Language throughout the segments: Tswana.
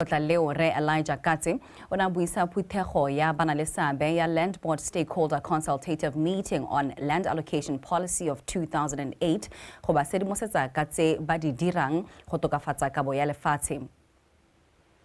Lekgotla leo, Rre Elijah Katse, o ne a buisa phuthego ya banaleseabe ya Land Board Stakeholder Consultative Meeting on Land Allocation Policy of 2008 go ba sedimosetsa ka tse ba di dirang go tokafatsa kabo ya lefatshe.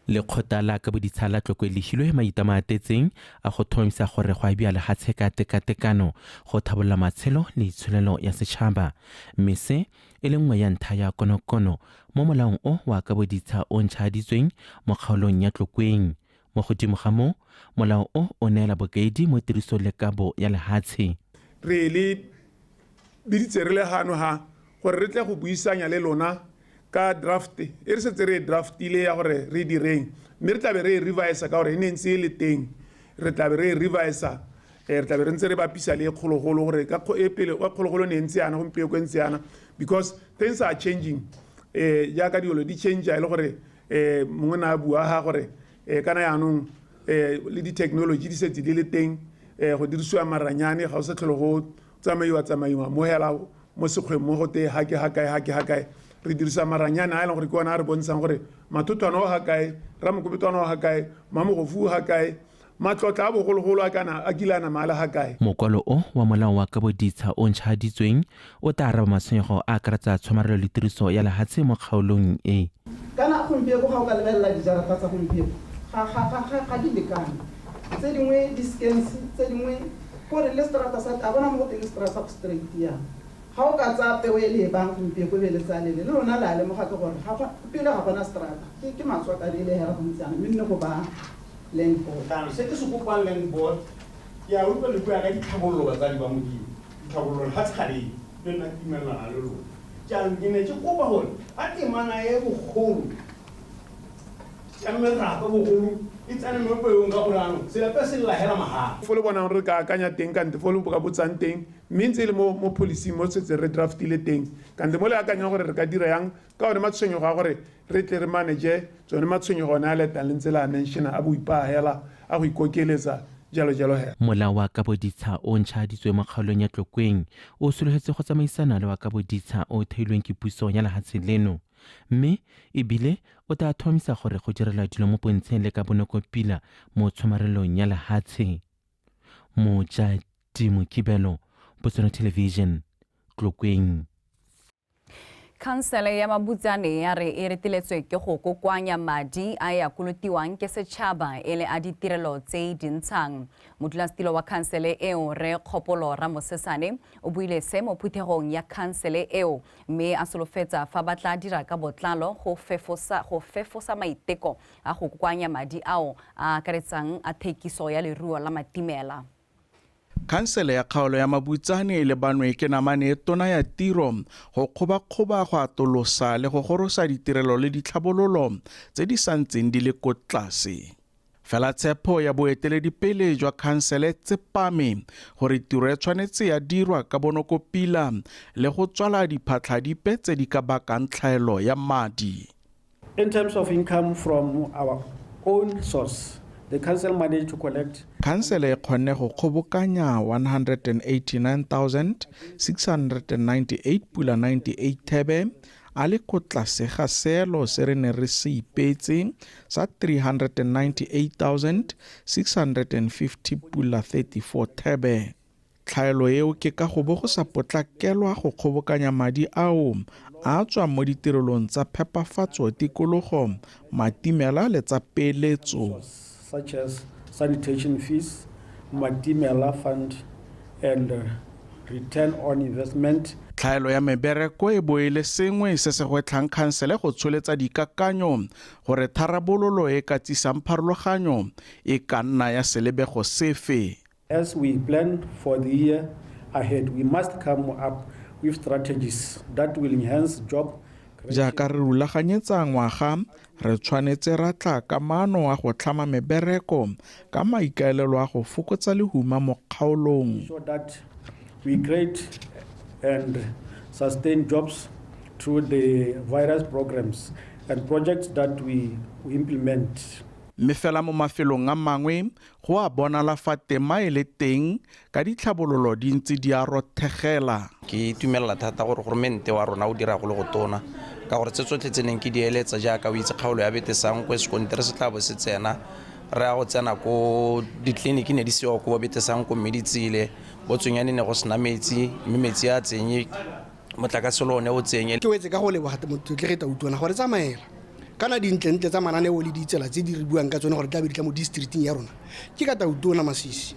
Lekgotla la Kaboditsha la Tlokwe le hilwe maitamo a atetseng a go tlhomamisa gore go abiwa lehatshe ka tekatekano go tlhabolola matshelo le itsholelo ya setšhaba, mme se e le nngwe ya ntlha ya konokono mo molaong o wa kaboditsha o ntšhahaditsweng mo kgaolong ya Tlokweng. Mo godimo ga moo, molao o o neela bokaedi mo tirisong le kabo ya lehatshe. Re le biditse re le gano ga gore re tle go buisanya le lona ka draft e re setse re e draftile ya gore re direng, mme re tlabe re e revise ka gore e ne ntse e le teng. Re tlabe re e revise, re tlabe re ntse re bapisa le e kgologolo gore ka e pele ka kgologolo ne ntse yana, gompieno e ntse yana, because things are changing. Jaaka dilo di change, e le gore mongwe na a bua ga gore kana yaanong le di-technology di setse di le teng, go dirisiwa maranyane, ga o sa tlhole go tsamaiwa tsamaiwa mo hela mo sekgweng mo go te ga ke ga kae ga ke ga kae. Re dirisa maranyane a e leng gore ke ona a re bontshang gore mathothwana o ga kae, ramokopetwana o ga kae, mamogofu o ga kae, matlotla a bogologolo a kana a kile a nama a le ga kae. Mokwalo o wa molao wa kaboditsha o ntšhahaditsweng o tla araba matshwenyego a akaretsa tshomarelo le tiriso ya lehatshe mo kgaolong e. Kana gompieno ga o ka lebelela dijarata tsa gompieno, ga di lekane, tse dingwe di scans, tse dingwe gore le strata sa a bona mo go teng strata go straight yang. Ga o ka tsaya peo e le e bang gompieno e be le tsaya lele le lona le a lemoga ke gore pele ga gona strata, ke matswakane e le hela go ntse yana, mme nne go ba land board. Jaanong se ke se kopang land board, ke a utlwa le bua ka ditlhabololo, batsadi ba Modimo, ditlhabololo lefatshe ga le le nna ke dumelelana le lona. Jaanong ke ne ke kopa gore a temana e bogolo ya merako bogolo e tsene mo peong, ka gore anong selepe se lla hela mahala. Fo le bonang re ka akanya teng kante fo le ka botsang teng, mme ntse e le mo policy mo setse re draftile teng kante mo le akanyang gore re ka dira yang ka one matshwenyego a gore re tle re manage tsone matshwenyego one a letang le ntse le a mentiona a boipahela a go ikokeletsa jalo jalo hela. Molao wa kaboditsha o ntšhahaditswe mo kgaolong ya Tlokweng o solofetse go tsamaisana le wa kaboditsha o theilweng ke puso ya lehatshe leno, mme ebile o tla tlhomamisa gore go direlwa dilo mo pontsheng le ka bonako pila mo tshomarelong ya lehatshe. Mojadi Mokibelo, Botswana Television, Tlokweng. Khansele ya Mabutsane ya re e reteletswe ke go kokoanya madi a e a kolotiwang ke setšhaba e le a ditirelo tse di ntshang. Modulasetilo wa khansele eo, Rre Kgopolo Ramosesane, o buile se mo phuthegong ya khansele eo, mme a solofetsa fa ba tla dira ka botlalo go fefosa maiteko a go kokoanya madi ao a akaretsang a thekiso ya leruo la matimela. Khansele ya kgaolo ya Mabutsane e lebanwe ke namane e tona ya tiro go kgobakgoba go atolosa le go gorosa ditirelo le ditlhabololo tse di santseng di le ko tlase. Fela tshepo ya boeteledipele jwa khansele tsepame gore tiro e tshwanetse ya dirwa ka bonokopila le go tswala diphatlha dipe tse di ka bakang tlhaelo ya madi. In terms of income from our own source, the council managed to collect. Khansele e kgonne go kgobokanya 189,698 pula 98 thebe, a le ko tlase ga seelo se re ne re se ipeetse sa 398,650 pula 34 thebe. Tlhaelo eo ke ka go bo go sa potlakelwa go kgobokanya madi ao a tswang mo ditirelong tsa phepafatso tikologo, matimela le tsa peeletso, such as sanitation fees, Matimela fund and return on investment. Tlhaelo ya mebereko e bo e le sengwe se se gwetlhang khansele go tsholetsa dikakanyo gore tharabololo e ka tsisang pharologanyo e ka nna ya selebego sefe. As we plan for the year ahead, we must come up with strategies that will enhance job. Jaaka re rulaganyetsa ngwaga, re tshwanetse ra tla ka maano a go tlhama mebereko ka maikaelelo a go fokotsa lehuma mo kgaolong. So that we create and sustain jobs through the various programs and projects that we implement. Mme fela mo mafelong a mangwe go a bonala fa tema e le teng ka ditlhabololo di ntse di a rothegela. Ke itumelela thata gore goromente wa rona o dira go le go tona Ka gore tse tsotlhe tse neng ke di eletsa jaaka o itse kgaolo ya Betesankwe, sekontere se tla bo se tsena, re ya go tsena ko ditleliniki ne di seo ko bo Betesankwe, mme di tsile bo Tsonyane ne go sena metsi, mme metsi a tsenye, motlakase le one o tsenye. Ke wetse ka go leboga motlotlegi Tautona gore tsamaela kana dintlentle tsa mananeo le ditsela tse di re buang ka tsone gore tla be di tla mo districting ya rona. Ke ka Tautona Masisi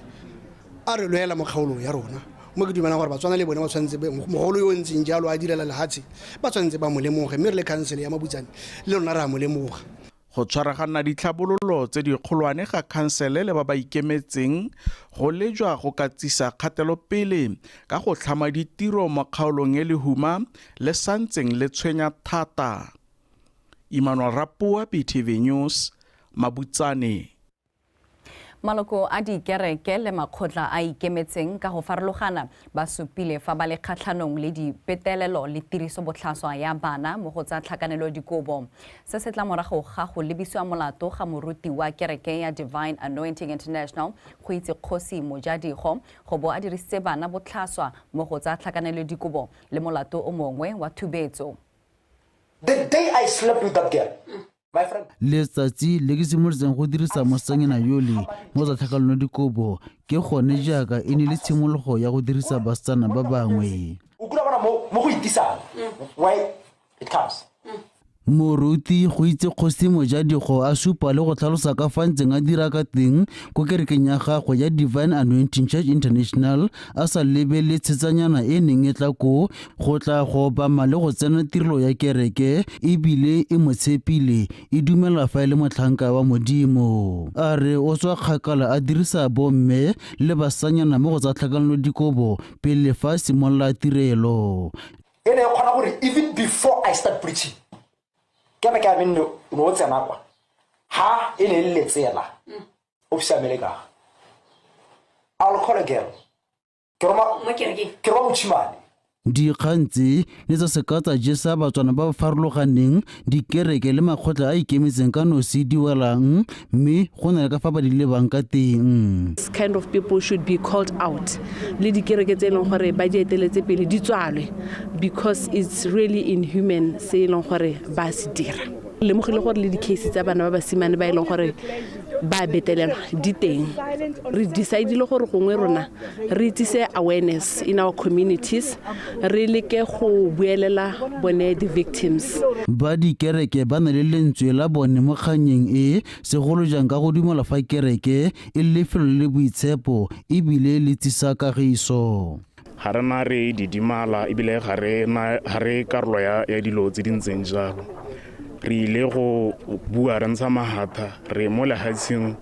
a re lwela mo kgaolong ya rona, mo ke dumelang gore Batswana le bone ba tshwanetse, mogolo yo o ntseng jalo a direla lehatshe, ba tshwanetse ba mo lemoge, mme re le khansele ya Mabutsane le rona re a mo lemoga. Go tshwaragana ditlhabololo tse dikgolwane ga khansele le ba ba ikemetseng go lejwa go ka tsisa kgatelopele ka go tlhama ditiro mo kgaolong e lehuma le santseng le tshwenya thata. Emmanuel Rapua, BTV News, Mabutsane. Maloko a dikereke le makgotla a ikemetseng ka go farologana ba supile fa ba le kgatlhanong le dipetelelo le tiriso botlhaswa ya bana mo go tsa tlhakanelo dikobo. Se se tla morago ga go lebisiwa molato ga moruti wa kereke ya Divine Anointing International go itse Kgosi Mojadigo go bo a dirisitse bana botlhaswa mo go tsa tlhakanelo dikobo le molato o mongwe wa thubetso. The day I slept with that girl, my friend. Letsatsi le ke simolotseng go dirisa mosanyana yole mo tsa tlhakanelo dikobo ke gone jaaka e ne le tshimologo ya go dirisa basetsana ba bangwe. O kula bona mo go itisang, why it comes. Moruti go itse Kgosi Mojadigo a supa le go tlhalosa ka fa ntseng a dira ka teng ko kerekeng ya gagwe ya Divine Anointing Church International, a sa lebele tshetsanyana e neng e tla ko go tla go obama le go tsena tirelo ya kereke, ebile e mo tshepile e dumela fa e le motlhanka wa Modimo. A re o tswa kgakala a dirisa bomme le basanyana mo go tsa tlhakanelo dikobo pele fa a simolola tirelo. E ne e kgona gore even before I start preaching, ke re ke a menne o tsena kwa ha e ne le letsela o fisa ka. I'll call a girl. Ke roma mochimane. Dikgang tse ne tsa seka tsa jesa Batswana ba ba farologaneng, dikereke le makgotla a ikemetseng ka nosi di welang, mme go na le ka fa ba di lebang ka teng. This kind of people should be called out. Le dikereke tse e leng gore ba di eteletse pele di tswalwe, because it's really inhuman se e leng gore ba se dira. Lemogile gore le di-case tsa bana ba basimane ba e leng gore ba betelelwa di teng. Re decide-ile gore gongwe rona re tsise awareness in our communities, re leke go buelela bone the victims. Ba dikereke ba na le lentswe la bone mo kganyeng e, segolo jang ka go dumela fa kereke e le lefelo le boitshepo ebile le tsisa kagiso. Ga re na re didimala ebile ga re karolo ya dilo tse di ntseng jalo. Re ile go bua re ntsha mahatha, re mo lehatsheng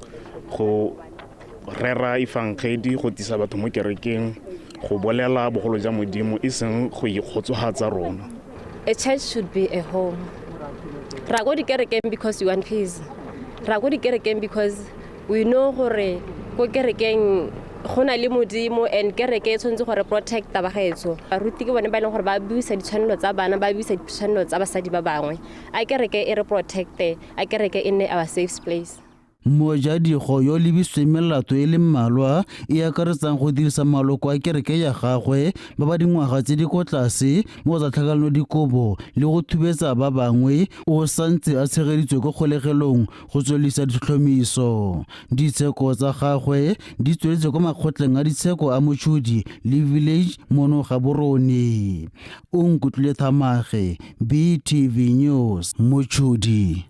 go rera efangedi, go tisa batho mo kerekeng, go bolela bogolo jwa Modimo, e seng go ikgotsofatsa rona. A church should be a home. Ra go dikerekeng because we want peace. Ra go dikerekeng because we know gore ko kerekeng go na le Modimo, and kereke e tshwanetse gore protecta bagaetsho. Baruti ke bone ba e leng gore ba buisa ditshwanelo tsa bana, ba buisa ditshwanelo tsa basadi ba bangwe. A kereke e re protecte, a kereke e nne our safe place. Mojadigo yo lebisitsweng melato e le mmalwa e akaretsang go dirisa maloko a kereke ya gagwe ba ba dingwaga tse di ko tlase mo go tsa tlhakanelo dikobo le go thubetsa ba bangwe, o santse a tshegeditswe ko kgolegelong go tswelisa ditlhomiso. Ditsheko tsa gagwe di tsweletse ko makgotleng a ditsheko a Mochudi le Village mono Gaborone. O Nkutlwile Thamage, BTV News, Mochudi.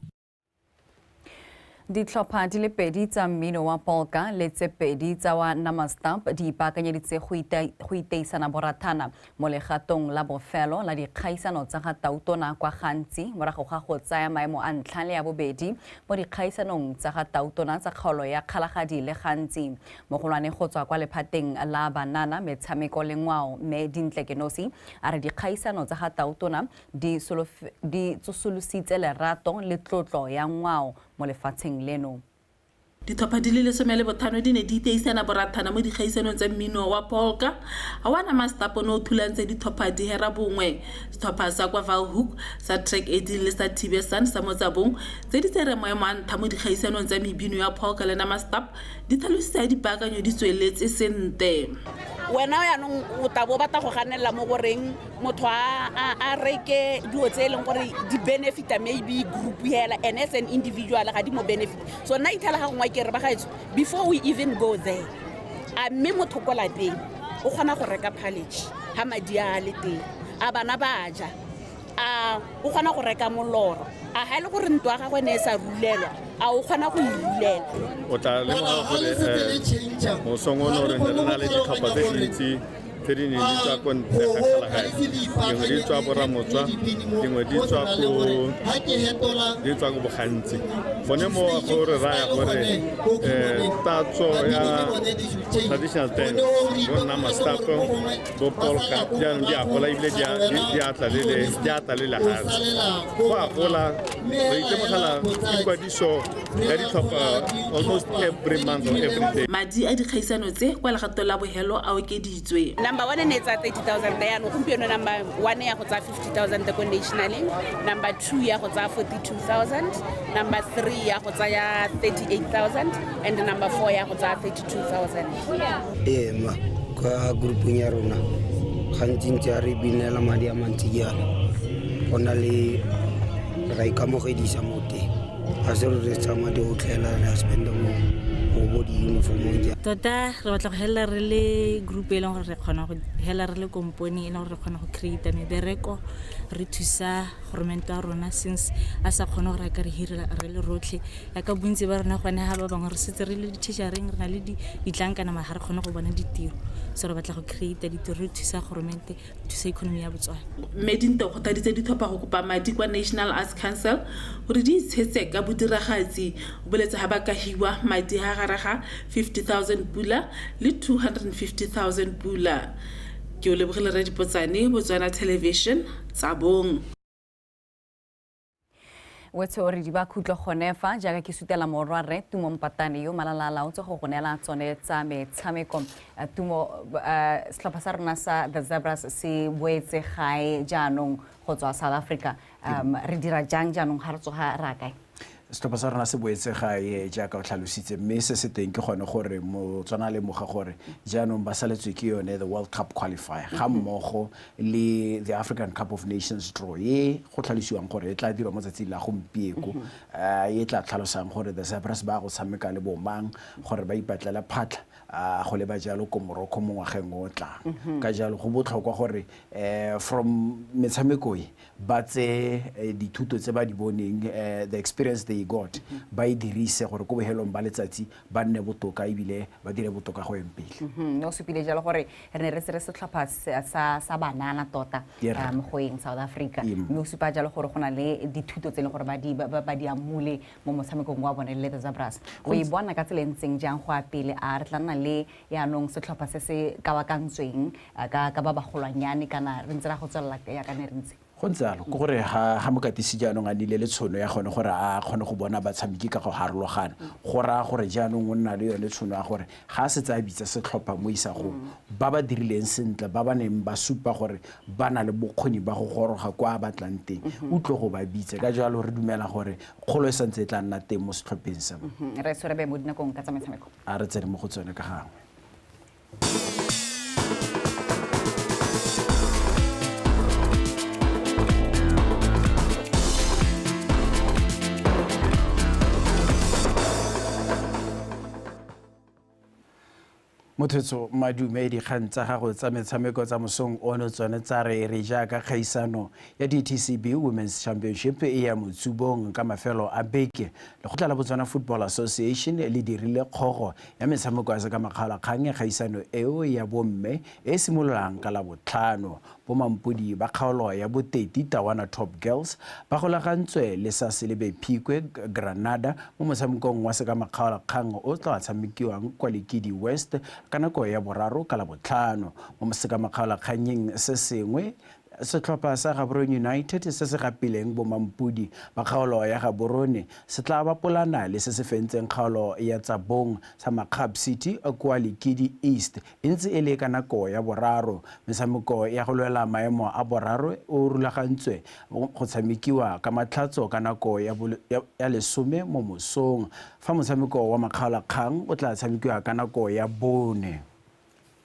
Ditlhopha di le pedi tsa mmino wa polka le tse pedi tsa wa Namastap di ipaakanyeditse go iteisana borathana mo legatong la bofelo la dikgaisano tsa ga Tautona kwa Gantsi, morago ga go tsaya maemo a ntlha le ya bobedi mo dikgaisanong tsa ga Tautona tsa kgaolo ya Kgalagadi le Gantsi. Mogolwane go tswa kwa lephateng la banana, metshameko le ngwao, mme Dintle Kenosi a re dikgaisano tsa ga Tautona di tsosolositse lerato le tlotlo ya ngwao mo lefatsheng leno. Ditlhopha di le 15 di ne di iteisana borathana mo dikgaisanong tsa mmino wa polka. A wa Namastap o ne o thulantse ditlhopha di hera bongwe, setlhopha sa kwa Vaalhoek sa Track 18 le sa Thibesan sa Motsabong tse di tsereng maemo a ntlha mo dikgaisanong tsa mebino ya polka le Namastap di tlhalositse dipaakanyo di tsweletse sentle. Wena yaanong o tla bo batla go ganelela mo goreng motho a reke dilo tse e leng gore di benefita maybe group hela and as an individual ga di mo benefit. So nna ithela ga gongwe ke re bagaetsho, before we even go there, a mme motho ko lapeng o kgona go reka palage ga madi a le teng, a bana ba ja, a o kgona go reka moloro, a ga e le gore ntlo ya gagwe ne e sa rulelwa, a o kgona go e rulela. O tla lemoga gore mosong ono re ne re na le ditlhopha tse dintsi tse di neng di tswa ko ntle ga Kgalagadi. Dingwe di tswa Boramotswa, dingwe di tswa ko Bogantsi. Gone mo go re raya gore tatso ya traditional dance, bo nna mastapo, bo polka, jaanong di a gola ebile di a tla le lehatshe. Go a gola, re itemogela ikwadiso ya ditlhopha almost every month or every day. Madi a dikgaisano tse kwa legato la bohelo a okeditswe. Number 1 ne tsa 30,000 yaanong gompieno number 1 ya go tsaya 50,000 ko nationaleng, number 2 ya go tsaya 42,000, number 3 ya go tsaya 38,000 and number 4 ya go tsaya 32,000. Ee ma, kwa groupong ya rona gantsi a re binela madi a mantsi jaana, go na le ra ikamogedisa mo teng, ga se re re tsamaya di otlhela re a spenda mo bo di-uniformong jang. Tota re batla go helela re le group e leng gore re kgona go hela re le kompone e leng gore re kgona go create mebereko, re thusa goromente wa rona since a sa kgone gore a ka re hirela re le rotlhe. Yaka bontsi ba rona gone ga ba bangwe re setse re le di-teachereng, re na le ditlankana mara ga re kgone go bona ditiro. So re batla go create ditiro, re thusa goromente, re thusa economy ya Botswana. Mme Dinto o kgothaditse ditlhopha go kopa madi kwa National Arts Council gore di itshetse ka bodiragatsi. O boletse ga ba ka hiwa madi ga gare ga 50,000 pula le 250,000 pula. Ke o lebogile Rre Dipotsane, Botswana Television, Tsabong. Wetso re di ba khutlo gone fa jaaka ke sutela morwa re Tumo Mpatane yo malalala o tse go gonela tsone tsa metshameko. Tumo, setlhopha sa rona sa The Zebras se boetse gae jaanong go tswa South Africa. Re dira jang jaanong ga re tsoga ra kae? Setlhopha sa rona se boetse gae jaaka o tlhalositse, mme se se teng ke gone gore Motswana a lemoga gore jaanong ba saletswe ke yone the World Cup qualifier ga mmogo le the African Cup of Nations draw e go tlhalosiwang gore e tla dirwa mo tsatsing la gompieko, e tla tlhalosang gore the Zebras ba go tshameka le bomang gore ba ipatlela phatlha go leba jalo ko Morocco mo ngwageng o tlang. Ka jalo go botlhokwa gore from metshameko e ba tseye dithuto tse ba di boneng, the experience they got, ba e dirise gore ko bohelong ba letsatsi ba nne botoka ebile ba dire botoka go eng pele. No supile jalo gore re ne re se re setlhopha sa banana tota go eng South Africa, mme o supa jalo gore go na le dithuto tse e leng gore ba di amule mo motshamekong wa bone le The Zebras. O e bona ka tsela e ntseng jang go a pele, a re tla nna le yaanong setlhopha se se kabakantsweng ka ba bagolwanyane kana re ntse ra go tswelela yaka ne re ntse? Go ntse jalo, ke gore ga mokatisi jaanong a nnile le tshono ya gone gore a kgone go bona batshameki ka go harologana, go raya gore jaanong o nna le yone tshono ya gore ga a setse a bitsa setlhopha mo isagong, ba ba dirileng sentle, ba ba neng ba supa gore ba na le bokgoni ba go goroga kwa a batlang teng, o tlo go ba bitse. Ka jalo re dumela gore kgolo e santse e tla nna teng mo setlhopheng se. Re tshwerebe mo dinakong ka tsa metshameko. A re tsene mo go tsone ka gangwe. Mothetso madume, dikgang tsa gago tsa metshameko tsa mosong ono tsone tsa re re jaaka kgaisano ya DTCB Women's Championship e ya motsubong ka mafelo a beke. Lekgotla la Botswana Football Association le dirile kgogo ya metshameko ya sekamakgaolakgang ya kgaisano eo ya bomme e simololang ka Labotlhano. Bomampodi ba kgaolo ya Boteti Tawana Top Girls ba golagantswe le sa Selebe Phikwe Granada mo motshamekong wa sekamakgaolakgang o tla tshamekiwang kwa Lekidi West ka nako ya boraro ka Labotlhano. Mo sekamakgaolakgannyeng se sengwe, setlhopha sa Gaborone United se se gapileng bomampodi ba kgaolo ya Gaborone se tla bapolana le se se fentseng kgaolo ya Tsabong sa Makgab City kwa Lekidi East e ntse e le ka nako ya boraro. Metshameko ya go lwela maemo a boraro o rulagantswe go tshamekiwa ka Matlhatso ka nako ya 10 mo mosong, fa motshameko wa makgaolakgang o tla tshamekiwa ka nako ya 4.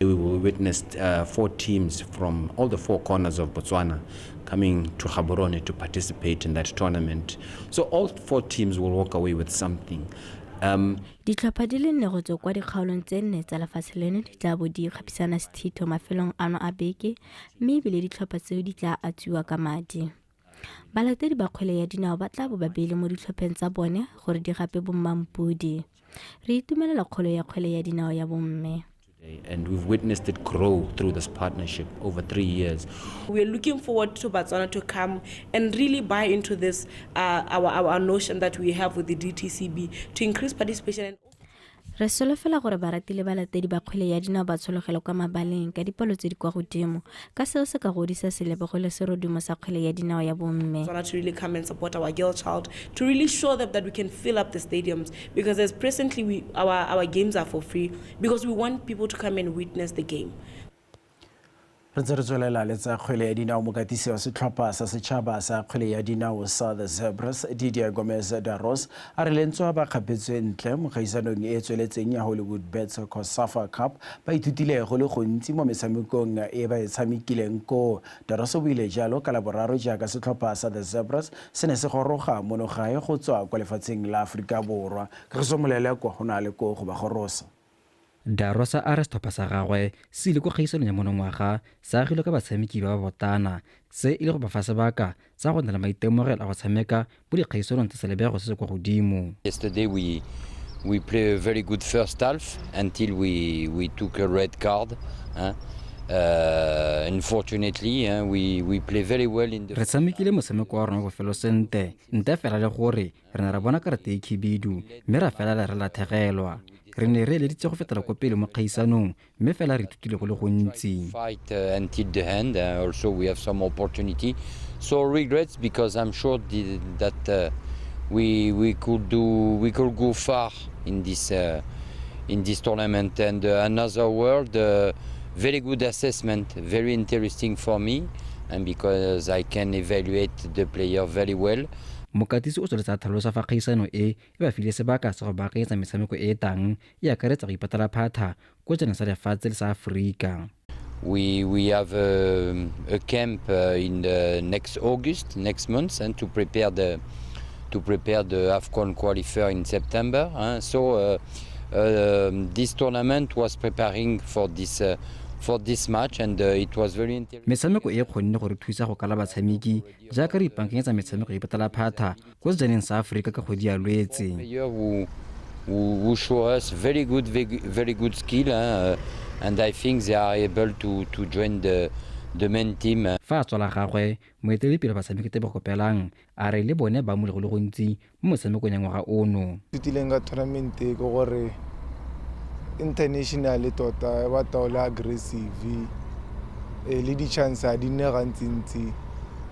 We witnessed 4 teams from all the 4 corners of Botswana coming to Gaborone to participate in that tournament. So all 4 teams will walk away with something. Ditlhopha di le 4 go tswa kwa dikgaolong tse 4 tsa lefatshe leno di tla bo di kgapisana sethitho mafelong ano a beke, mme ebile ditlhopha tseo di tla atswiwa ka madi. Balatedi ba kgwele ya dinao ba tla bo ba beile mo ditlhopheng tsa bone gore di gape bommampodi. Re itumelela kgolo ya kgwele ya dinao ya bomme. And we've witnessed it grow through this partnership over 3 years. We're looking forward to Botswana to come and really buy into this, our notion that we have with the DTCB to increase participation. Re solofela gore barati le balatedi ba kgwele ya dinao ba tshologele kwa mabaleng ka dipalo tse di kwa godimo, ka seo se ka godisa selebego le serodumo sa kgwele ya dinao ya bomme. Botswana to really come and support our girl child, to really show them that we can fill up the stadiums, because as presently our games are for free, because we want people to come and witness the game. Re ntse re tswelela le tsa kgwele ya dinao. Mokatisi wa setlhopha sa setšhaba sa kgwele ya dinao sa The Zebras, Didier Gomez da Ros, a re lentswa ba kgapetswe ntle mo kgaisanong e e tsweletseng ya Hollywood Bets COSAFA Cup, ba ithutile go le gontsi mo metshamekong e ba e tshamekileng koo. Da Ros o buile jalo ka Laboraro jaaka setlhopha sa The Zebras se ne se goroga mono gae go tswa kwa lefatsheng la Aforika Borwa. Kagiso Molelekwa go na le koo go ba gorosa. Da Rosa a re setlhopha sa gagwe se ile ko kgaisanong ya monongwaga se agilwe ka batshameki ba ba botana, se e le go ba fa sebaka sa go nna le maitemogelo a go tshameka mo dikgaisanong tsa selebego se se kwa godimo. Yesterday we play a very good first half until we took a red card. Unfortunately, we play very well in the Re tshamekile motshameko wa rona wa bofelo sente, ntle fela le gore re ne ra bona karata e khibidu mme ra fela re latlhegelwa. Re ne re eleditse go fetela kwa pele mo kgaisanong mme fela re ithutile go le gontsi. Fight until the end. Also we have some opportunity. So regrets, because I'm sure that we could go far in this tournament. And another world, very good assessment, very interesting for me, and because I can evaluate the player very well. Mokatisi o tsweletse a tlhalosa fa kgaisano e e ba file sebaka sa go baakanyetsa metshameko e e tang e akaretsa go ipatela phatha ko tseneng sa lefatshe le sa Aforika. We have a camp in the next August, next month, and to prepare the AFCON qualifier in September. So this tournament was preparing for this match, and it was very interesting. Metshameko e kgonne go re thusa go kala batshameki jaaka re ipaakanyetsa metshameko ya ipatela phatha ko sejaneng sa Aforika ka kgwedi ya Lwetse. Who show us very good, very good skill, and I think they are able to join the main team. Fa a tswa la gagwe, moeteledipele wa batshameki Tebogo Kopelang a re le bone ba amule go le gontsi mo motshamekong ya ngwaga ono. Ithutileng ka tournament e ke gore international tota e batla o le aggressive, le di-chance ha di nne gantsintsi.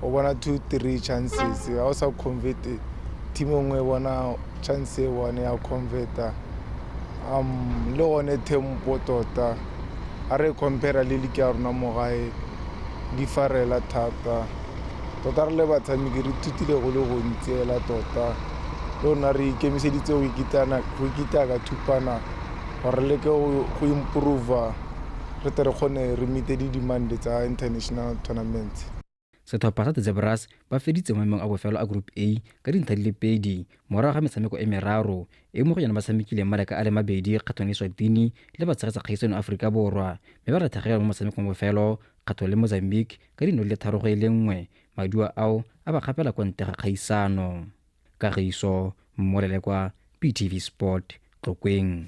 O bona 2-3 chances, ha o sa convert, team e nngwe e bona chance e one ya converta. Le gone tempo tota, ha re compare le league ya rona mo gae, di farela thata. Tota re le batshameki re ithutile go le gontsi hela tota. Le rona re ikemiseditse go ikitaka thupana gore re leke go improve, re tle re kgone re meet di-demand tsa international tournament. Setlhopha sa The Zebras ba feditse mo maemong a bofelo a Group A ka dintlha di le 2 morago ga metshameko e meraro e mo go yona ba tshamekileng maleka a le mabedi kgatlhanong le Eswatini le batshegetsa kgaisano Aforika Borwa, mme ba latlhegelwa mo motshamekong wa bofelo kgatlhanong le Mozambique ka dino di le 3-1. Maduo ao a ba gapela kwa ntle ga kgaisano. Kagiso Mmolelekwa, PTV Sport, Tlokweng.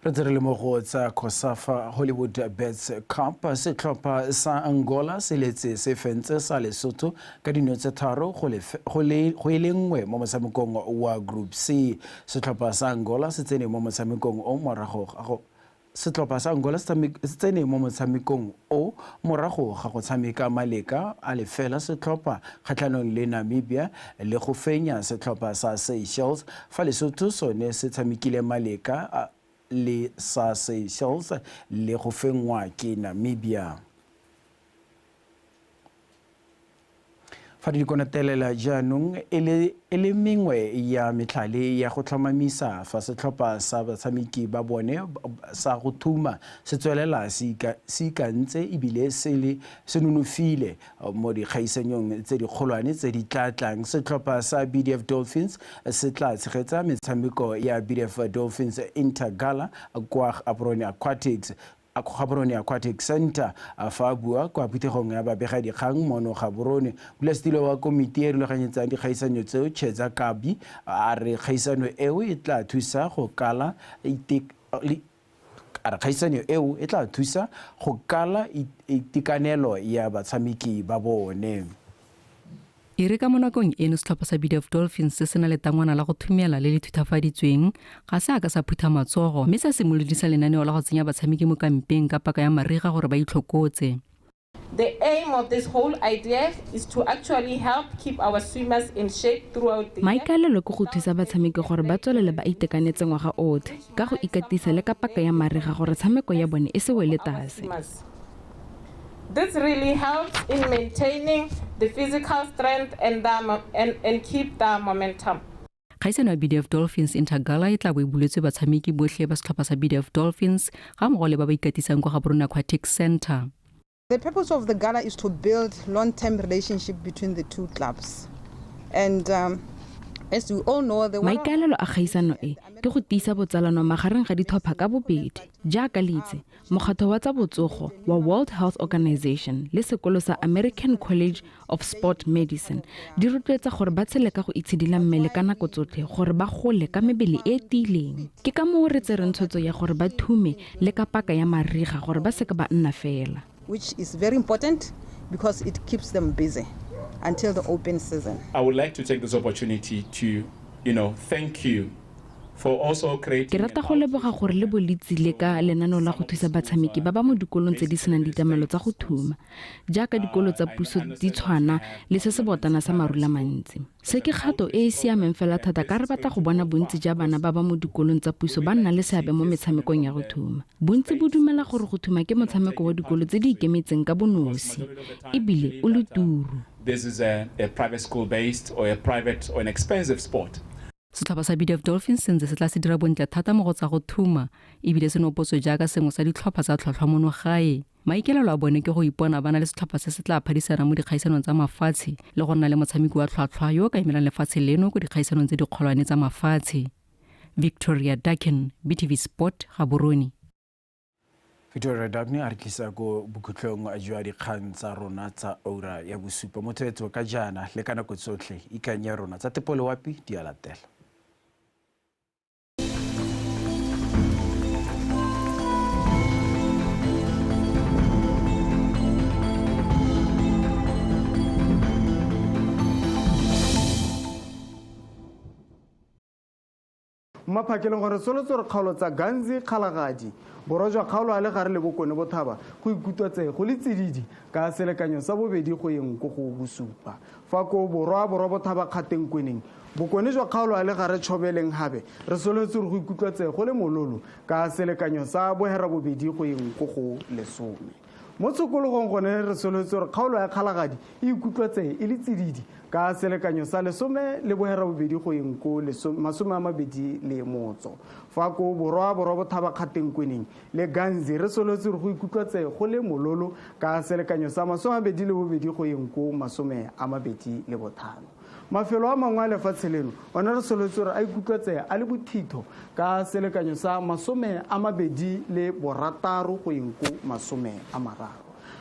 Re ntse re le mo go tsa COSAFA Hollywood Bets Cup. Setlhopha sa Angola se letse se fentse sa Lesotho ka dino tse 3 go e le 1 mo motshamekong wa Group C. Setlhopha sa Angola se tsene mo motshamekong o morago ga go Setlhopha sa Angola se tsene mo motshamekong o morago ga go tshameka maleka a lefela setlhopha kgatlhanong le Namibia le go fenya setlhopha sa Seychelles, fa Lesotho sone se tshamekile maleka le sa Seychelles le go fenngwa ke Namibia. Fa di konotelela jaanong e le mengwe ya metlhale ya go tlhomamisa fa setlhopha sa batshameki ba bone sa go thuma se tswelela se ikantse ebile se nonofile mo dikgaisanyong tse dikgolwane tse di tla tlang. Setlhopha sa BDF Dolphins se tla tshegetsa metshameko ya BDF Dolphins Intergala kwa Gaborone Aquatic Center. Fa bua kwa phuthegong ya babegadikgang mono Gaborone, modulasetilo wa komiti e rulaganyetsang dikgaisanyo tseo Chedza Kabi a re kgaisano eo e tla thusa go kala itekanelo ya batshameki ba bone. E re ka mo nakong eno setlhopha sa BDF Dolphins se se na le tangwana la go thumela le le thuthafaditsweng ga se a ka sa phutha matsogo mme sa simolodisa lenaneo la go tsenya batshameki mo kampeng ka paka ya mariga gore ba itlhokotse. The aim of this whole idea is to actually help keep our swimmers in shape throughout the year. Maikaelelo ke go thusa batshameki gore ba tswelele ba itekanetse ngwaga otlhe ka go ikatisa le ka paka ya mariga gore tshameko ya bone e se wele tlase. This really helps in maintaining the physical strength and keep the momentum. Kgaisano ya BDF Dolphins Intergala e tla bo e buletswe batshameki botlhe ba setlhopha sa BDF Dolphins ga mmogo le ba ba ikatisang kwa Gaborone Aquatic Center. The purpose of the gala is to build long-term relationship between the two clubs. And as we all know, the maikaelelo a kgaisano e ke go tiisa botsalano magareng ga ditlhopha ka bobedi. Jaaka le itse, mokgatho wa tsa botsogo wa World Health Organization le sekolo sa American College of Sport Medicine di rotloetsa gore ba tshele ka go itshidila mmele ka nako tsotlhe gore ba gole ka mebele e tiileng. Ke ka moo re tsereng tshwetso ya gore ba thume le ka paka ya mariga gore ba seka ba nna fela. Which is very important because it keeps them busy until the open season. I would like to take this opportunity to, thank you for also creating. Ke rata go leboga gore le bolitse le ka lenaneo la go thusa batshameki ba ba mo dikolong tse di senang ditlamelo tsa go thuma, jaaka dikolo tsa puso di tshwana le se se botana sa marula mantsi. Se ke kgato e e siameng fela thata ka re batla go bona bontsi ja bana ba ba mo dikolong tsa puso ba nna le seabe mo metshamekong ya go thuma. Bontsi bo dumela gore go thuma ke motshameko wa dikolo tse di ikemetseng ka bonosi ebile o le turu. This is a private school based or a private or an expensive sport. Setlhopha sa BDF Dolphins se ntse se tla se dira bontle thata mo go tsa go thuma ebile se nopotswe jaaka sengwe sa ditlhopha tsa tlhwatlhwa mono gae. Maikaelelo a bone ke go ipona ba na le setlhopha se se tla phadisanang mo dikgaisanong tsa mafatshe le go nna le motshameki wa tlhwatlhwa yo o ka emelang lefatshe leno ko dikgaisanong tse dikgolwane tsa mafatshe. Victoria Dakin, BTV Sport, Gaborone. Victoria Dakin a re tlisa ko bokhutlong jwa dikgang tsa rona tsa ura ya bosupa. Motho etso ka jaana le ka nako tsotlhe ikanye rona tsa tepo loapi di a latela. Maphakeleng gore solotse re kgaolo tsa Ganzi Kgalagadi borwa jwa kgaolo a le gare le bokone bothaba go ikutlwetse go le tsididi ka selekanyo sa bobedi go yeng ko go bosupa. Fa ko borwa bothaba kgateng kweneng bokone jwa kgaolo a le gare tshobeleng habe re solotse re go ikutlwetse go le mololo ka selekanyo sa bohera bobedi go yeng ko go 10. Mo tshokologong gone re solotse gore kgaolo ya Kgalagadi e ikutlwetse e le tsididi ka selekanyo sa 10 le bohera bobedi go yeng ko 23. Fa ko borwa bothaba kgateng kweneng le Ganzi re solotse go ikutlwetse go le mololo ka selekanyo sa 22 go yeng ko 25. Mafelo a mangwe a lefatshe leno ona re solotse gore a ikutlwetse a le bothitho ka selekanyo sa 26 go yeng ko 30.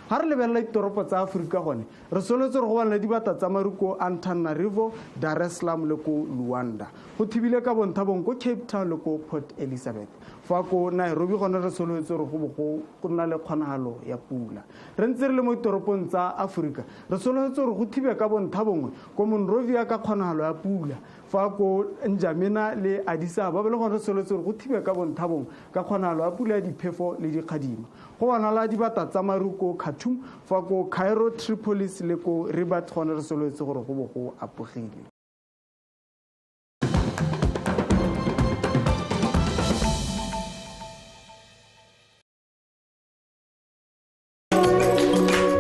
Ha re lebelela ditoropo tsa Aforika gone re solotse re go bana le dibata tsa maru ko Antananarivo, Dar es Salaam le ko Luanda. Go thibile ka bonthabong ko Cape Town le ko Port Elizabeth. Fa ko Nairobi gone re solotse re go bo go nna le kgonagalo ya pula. Re ntse re le mo ditoropong tsa Aforika re solotse re go thibe ka bonthabongwe ko Monrovia ka kgonagalo ya pula. Fa ko N'Djamena le Addis Ababa le gone re solotse re go thibe ka bonthabong ka kgonagalo ya pula ya diphefo le dikgadima. Go bonala dibata tsa maru ko Khartoum, fa ko Cairo, Tripolis le ko Rabat gone re solotse gore go bo go apogile.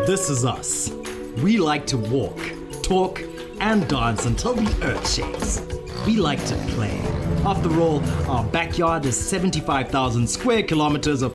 This is us. We like to walk. talk, and dance until the earth shakes. We like to play. After all, our backyard is 75,000 square kilometers of